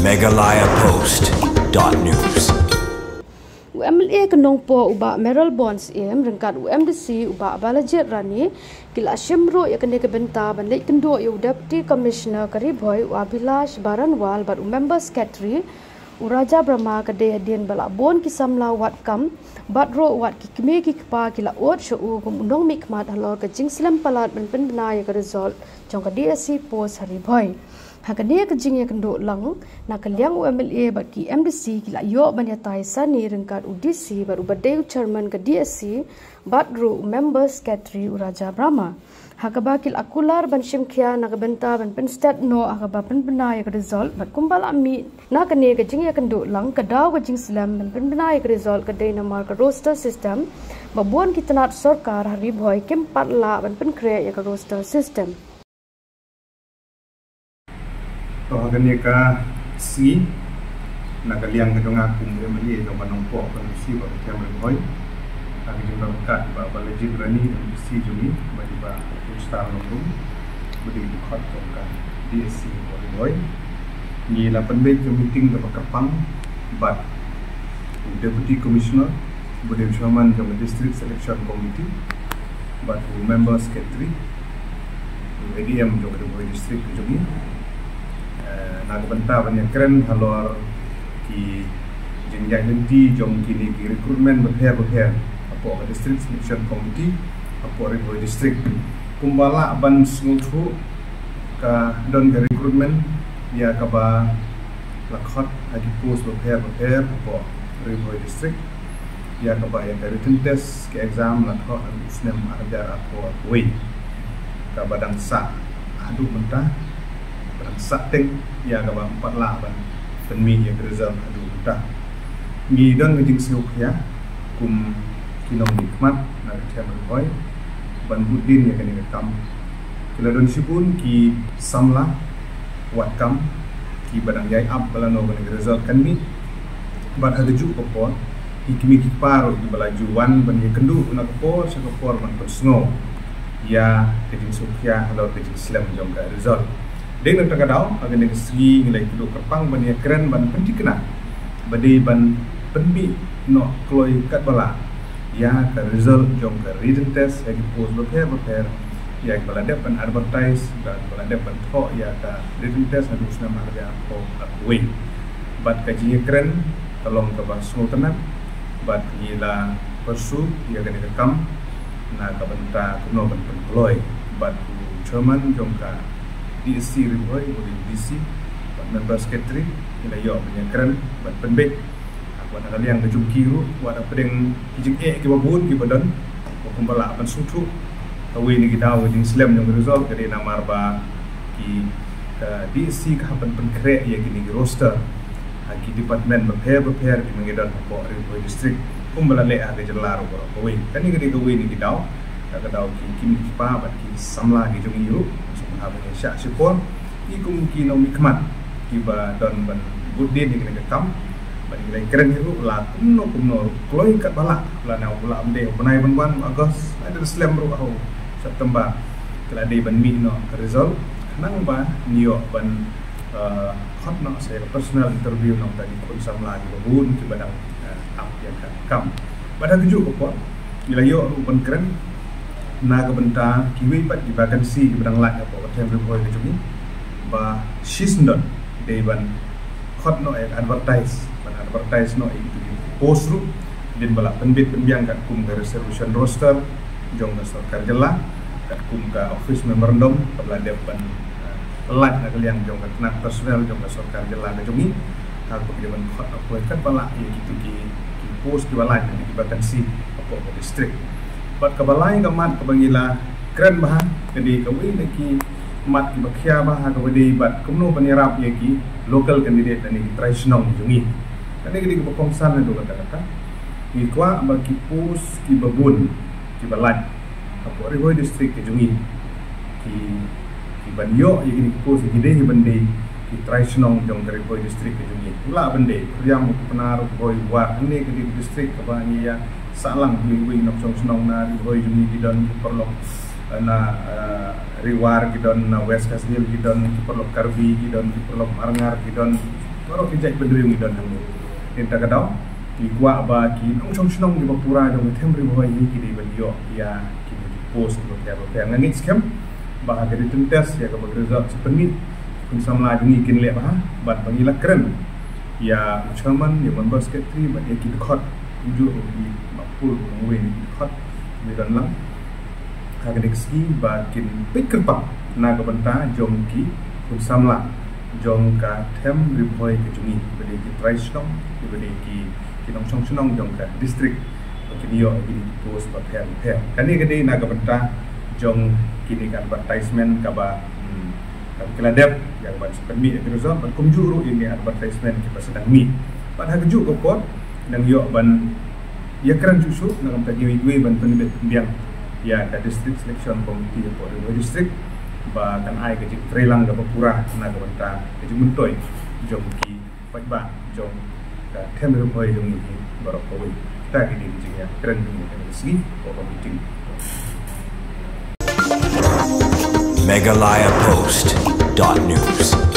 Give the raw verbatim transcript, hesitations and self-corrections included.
Meghalaya Post dot news. U M L A ka Nongpoh u Bah Mayralborn Syiem ryngkat u M D C u Bah Balajied Rani ki la shim ruh ïa kane ka bynta ban leit kynduh ïa u Deputy Commissioner ka Ri Bhoi u Abhilash Baranwal bad u Member Secretary u Raja Brahma, ka dei hadien ba la bun ki samla wad kam bad ruh wat ki kmie ki kpa ki la ud sha u kum u nongmihkhmat halor ka jingslem palat ban pynbna ïa ka result jong ka D S C post ha Ri Bhoi. Ha kane ka jingïakynduh lang na ka liang u M L A bad ki M D C ki la ïoh ban ïatai sani ryngkat u D C bad uba dei u chairman ka D S C bad ruh u Member Secretary u Raja Brahma, ha kaba ki la kular ban shim khia na ka bynta ban pynstet noh ha kaba pynbna ïa ka result bad kumba la mih na kane ka jingïakynduh lang, ka daw ka jingslem ban pynbna ïa ka result ka dei namar ka roster system ba bun ki tnat sorkar ha Ri Bhoi kim pat lah ban pynkhreh ïa ka roster system. To ha kane ka sngi, na ka liang ka jong nga kum u M L A jong ka Nongpoh Constituency ba ka Them Ri Bhoi, ha ka jingdon kat Bah Balajied Rani, M D C jong ngi, bad i Bah Star Nongrum, ba dei u khot jong ka D S C ka Ri Bhoi. Ngi la pynbeit ka meeting kaba kyrpang bad u Deputy Commissioner, ba dei u Chairman jong ka District Selection Committee, bad u Member Secretary, u A D M jong ka Ri Bhoi District ka jong ngi. Eh, na ka bynta ban ïakren halor ki jingïaid lynti jong kine ki recruitment bapher bapher hapoh ka District Selection Committee hapoh Ri Bhoi District. Kumba lah ban sngewthuh, ka don ka recruitment ïa kaba la khot ha ki post bapher bapher hapoh Ri Bhoi District, ïa kaba ïa ka written test, ka exam la thoh ha u snem ar hajar arphew arphew wei, kaba dang sah haduh mynta, ba dang sah teng, ïa kaba ym pat lah ban pynmih ïa ka result haduh mynta. Ngi don ka jingsngewkhia kum ki nongmihkhmat na ka Them Ri Bhoi ban bud dien ïa kane ka kam. Ki la don shibun ki samla wad kam kiba dang ïai ap ba lano kane ka result kan mih. Bad ha kajuh ka por, ki kmie ki kpa ruh kiba la ju wan ban ïakynduh na ka por sha ka por ban pynsngew ïa ka jingsngewkhia halor ka jingslem jong ka result. Dei na kata ka daw, ha kane ka sngi ngi la ïakynduh kyrpang ban ïakren ban pynthikna ba dei ban pynmih noh kloi katba lah ïa ka result jong ka written test ha ki post bapher bapher, ïa kiba la dep ban advertise bad kiba la dep ban thoh ïa ka written test naduh u snem ar hajar arphew arphew wei. Bad ka jingïakren ka long kaba sngewtynnat bad ngi la pyrshah ïa kane ka kam na ka bynta kumno ban pynkloi. Bad u chairman jong ka D S C Ri Bhoi, u D C bad member secretary, ngi la ïoh ban ïakren ban pynbeit. Bad na ka liang ka jong ki ruh, wat hapdeng ki jingeh kiba bun kiba don, ba kumba lah ban sngewthuh, kawei na ki daw ka jingslem jong ka result ka dei namar ba ki, ka D S C ka hap ban pynkhreh ïa kine ki roster ha ki department bapher bapher kiba ngi don hapoh Ri Bhoi District, kumba la leh ha ka jylla ruh baroh kawei. Kane ka dei kawei na ki daw, ka daw ki kmie ki kpa bad ki samla ki jong ngi ruh, sngewbha ban ïa shah shipor. Ngi kum ki nongmihkhmat kiba don ban bud dien ïa kane ka kam, bad ngi la ïakren hi ruh, la kumno kumno ruh, kloi katba lah, lano ba lah ban dei ha u bnai ban wan August, lada slem ruh ha u September, ka la dei ban mih noh ka result, khnang ba ngi ïoh ban, eh, khot noh sa ïa ka personal interview na bynta ki khun samla kiba bun kiba dang, eh, ap ïa ka kam. Bad ha kajuh ka por, ngi la ïoh ruh ban kren na ka bynta kiwei pat ki vacancy kiba dang lait hapoh ka Them Ri Bhoi ka jong ngi, ba shisyndon dei ban khot noh ïa ka advertise, ban advertise noh ïa ki post ruh, dei ban la pynbit pynbiang katkum ka reservation roster jong ka sorkar jylla, katkum ka office memorandum kaba la dep ban, eh, pyllait na ka liang jong ka tnat personnel jong ka sorkar jylla ka jong ngi. Haba ki dei ban khot noh kloi katba lah ïa kito ki, ki post kiba lait, ki vacancy hapoh ka district. Bad kaba lai ka mat kaba ngi la kren bha, ka dei kawei na ki mat kiba khia bha, ha kaba dei bad kumno ban ïarap ïa ki local candidate lane ki trai shnong jong ngi. Kane ka dei kaba kongsan naduh katta katta. Ngi kwah ba ki post kiba bun kiba lait hapoh Ri Bhoi District ka jong ngi, ki, ki ban ïoh ïa kine ki post, ki dei hi ban dei ki trai shnong jong ka Ri Bhoi District ka jong ngi. Lah ban dei Khuriam, Ukpnar, Bhoi, War, hangne ka dei ka district kaba ngi ïa sah lang, kiwei kiwei ki nongshong shnong na Ri Bhoi jong ngi ki don, ki paralok, eh, na, eh, Ri War ki don, na West Khasi Hills ki don ki paralok, Karbi ki don ki paralok, Arngar ki don ki Baroh ki jaitbynriew ngi don hangne. Te mynta ka daw ngi kwah ba ki nongshong shnong kiba pura jong ka Them Ri Bhoi hi ki dei ban ïoh ïa ki post kiba pher bapher. Nga ngeit skhem ba ha ka ri test ïa kaba ka result sa pynmih, khun samla jong ngi kin leh bha bad ba ngi la kren ïa u chairman, ïa member secretary bad ïa ki dkhot, kumjuh ruh ïa Bah Pul, ruh nongwei na ki dkhot, ngi don lang ha kane ka sngi ba kin peit kyrpang na ka bynta jong ki khun samla jong ka Them Ri Bhoi ka jong ngi, ba dei ki trai shnong, ba dei ki, ki nongshong shnong jong ka district, ba kin ïoh ïa kine ki post bapher bapher. Kane ka dei na ka bynta jong kine ka advertisement kaba, hmm, kaba ki la dep ïa kaban sa pynmih ïa ki result, bad kumjuh ruh ïa kine advertisement kiba sa dang mih. Bad ha kajuh ka por dang ïoh ban ïakren shuh shuh na ka bynta kiwei kiwei ban pynbeit pynbiang ïa ka District Selection Committee hapoh Ri Bhoi District ba kan ai ka jingtreilang kaba pura na ka bynta ka jingmyntoi jong ki paidbah jong ka Them Ri Bhoi jong ngi baroh kawei. Kita ki dei ki jingïakren jong ngi ha kane ka sngi hapoh ka meeting. Meghalaya Post dot news.